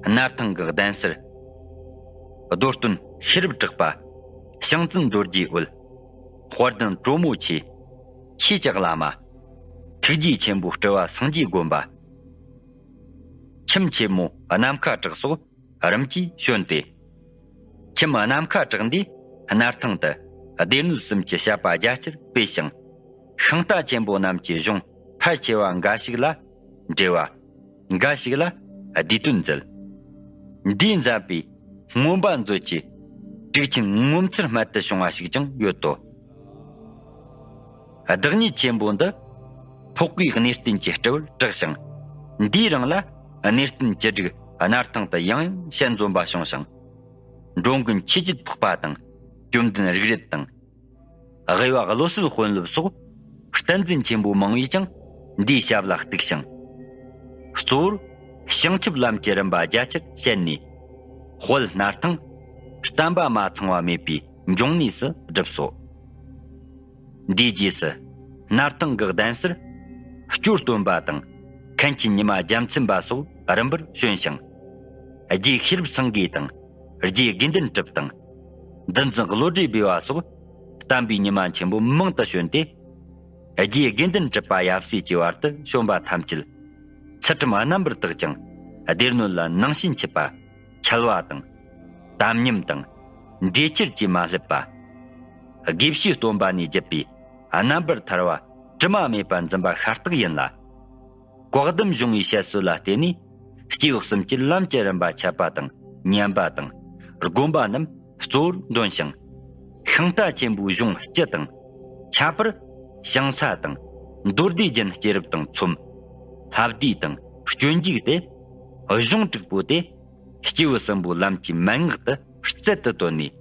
སྣར་ཐང་གི་གདན་སར་རྡོ་སྟོན་ཤེས་རབ་གྲགས་པ། ཞང་བཙུན་རྡོ་རྗེའི་འོད། དཔལ་ལྡན་གྲོ་མོ་ཆེ། ཆོས་ཀྱི་བླ་མ། ཐུགས་རྗེ་ཆེན་པོ་སྤྲུལ་པ་སངས་རྒྱས་དགོན་པ། ཁྱིམ་ཆེན་མོ་ནམ་མཁའ་གྲགས་སོགས་རིམ་གྱིས་བྱོན་ཏེ། ཁྱིམ་ནམ་མཁའ་གྲགས་འདིས་སྣར་ཐང་དུ་སྡེ་སྣོད་གསུམ་གྱི་བཤད་པ་རྒྱ་ཆེར་སྤེལ་ཞིང་། ཤིང་རྟ་ཆེན་པོ་རྣམས་ཀྱི་གཞུང་ཕལ་ཆེ་བ་འགའ་ཞིག་ལ་འགྲེལ་བ། འགའ་ཞིག་ལ་བསྡུས་དོན་མཛད། འདིས་མཛད་པའི་མངོན་པ་མཛོད་ཀྱི་དྲུག་ཆེན་ངོ་མཚར་རྨད་དུ་བྱུང་བ་ཞིག་ཀྱང་ཡོད་དོ། བདག་ཉིད་ཆེན་པོ་འདི་འཕགས་པའི་གནས་བརྟན་གྱི་སྤྲུལ་པར་གྲགས་ཤིང་། འདིའི་རིང་ལ་གནས་བརྟན་བཅུ་དྲུག་སྣར་ཐང་དུ་ཡང་ཡང་ཞལ་འཛོམས་པ་བྱུང་ཞིང་། འགྲོ་མགོན་ཆོས་ཀྱི་འཕགས་པ་དང་། བཅོམ་ལྡན་རིག་རལ་དང་། དབུས་པ་བློ་གསལ་དཔོན་སློབ་སོགས་བསྟན་འཛིན་ཆེན་པོ་མང་བས་ཀྱང་འདིའི་ཞབས་ལ་གཏུགས་ཤིང་། གཙོ་བོར་བྱང་ཆུབ་ལམ་གྱི་རིམ་པ་རྒྱ་ཆེར་བཤད་ནས། དཔལ་སྣར་ཐང་བསྟན་པ་མ་ཚང་བ་མེད་པའི་འབྱུང་གནས་སུ་བསྒྲུབས་སོ། འདིའི་རྗེས་སུ་སྣར་ཐང་གི་གདན་སར་སྐྱོར་སྟོན་པ་དང་མཁན་ཆེན་ཉི་མ་རྒྱལ་མཚན་པ་སོགས་རིམ་པར་བྱོན་ཞིང་། རྗེ་ཤེས་རབ་སེང་གེ་དང་། རྗེ་དགེ་འདུན་གྲུབ་དང་། འདུལ་འཛིན་བློ་གྲོས་སྦས་པ་སོགས་བསྟན་པའི་ཉི་མ་ཆེན་པོ་མང་དུ་བྱོན་ཏེ། རྗེ་དགེ་འདུན་གྲུབ་པ་ཡབ་སྲས་ཀྱི་བར་དུ་བྱོན་པ་ཐམས་ཅད་ཚུལ་ཁྲིམས་རྣམ་པར་དག་ཅིང་སྡེ་སྣོད་ལ་ནང་བྱན་ཆུད་པ། འཆལ་བ་དང་། དམ་ཉམས་དང་། འདྲེ་ཁྱེར་གྱིས་མ་བསླད་པ། དགེ་བཤེས་སྟོན་པ་ནས་བརྒྱུད་པའི་རྣམ་པར་ཐར་པ་དྲི་མ་མེད་པ་འཛིན་པ་ཤ་སྟག་ཡིན་ལ། བཀའ་གདམས་གཞུང་བའི་བཤད་སྲོལ་ལ་བརྟེན་ནས་སྐྱེས་བུ་གསུམ་གྱི་ལམ་གྱི་རིམ་པ་འཆད་པ་དང་ཉན་པ་དང་ དགོན་པ་རྣམས་གཙོ་བོར་འདོན་ཞིང་། ཤིང་རྟ་ཆེན་པོའི་གཞུང་སྤྱི་དང་། ཁྱད་པར་ཞིང་ས་དང་། མདོ་སྡེ་རྒྱན་སྐྱེས་རབས་དང་ཚོམ། ལྷ་བསྡུས་དང་སྤྱོད་འཇུག་སྟེ། གཞུང་དྲུག་པོ་དེ་སྐྱེས་བུ་གསུམ་པོའི་ལམ་གྱི་མན་ངག་ཏུ་རྩལ་དུ་བཏོན་ནས།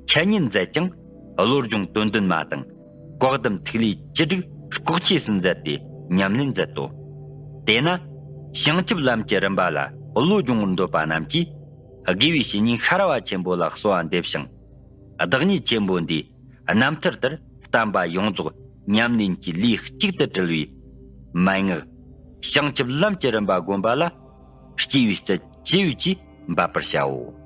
འཆད་ཉན་མཛད་ཅིང་། བློ་སྦྱོང་དོན་བདུན་མ་དང་། བཀའ་གདམས་ཐིག་ལེ་བཅུ་དྲུག་ལྐོག་ཆོས་སུ་མཛད་དེ་ཉམས་ལེན་མཛད་དོ། དེས་ན། བྱང་ཆུབ་ལམ་གྱི་རིམ་པ་ལ་བློ་སྦྱོང་བར་འདོད་པ་རྣམས་ཀྱིས། དགེ་བའི་བཤེས་གཉེན་ཤ་ར་བ་ཆེན་པོ་ལ་གསོལ་བ་འདེབས་ཤིང་། བདག་ཉིད་ཆེན་པོ་འདིའི་རྣམ་ཐར་ལྟར་བསྟན་པ་ཡོངས་རྫོགས་ཉམས་ལེན་གྱི་ལུས་གཅིག་ཏུ་དྲིལ་བའི་མན་ངག། བྱང་ཆུབ་ལམ་གྱི་རིམ་པ་བསྒོམ་པ་ལ་སྐྱེས་བུའི་རྩལ་ཇི་ཡོད་ཀྱིས་འབད་པར་བྱའོ།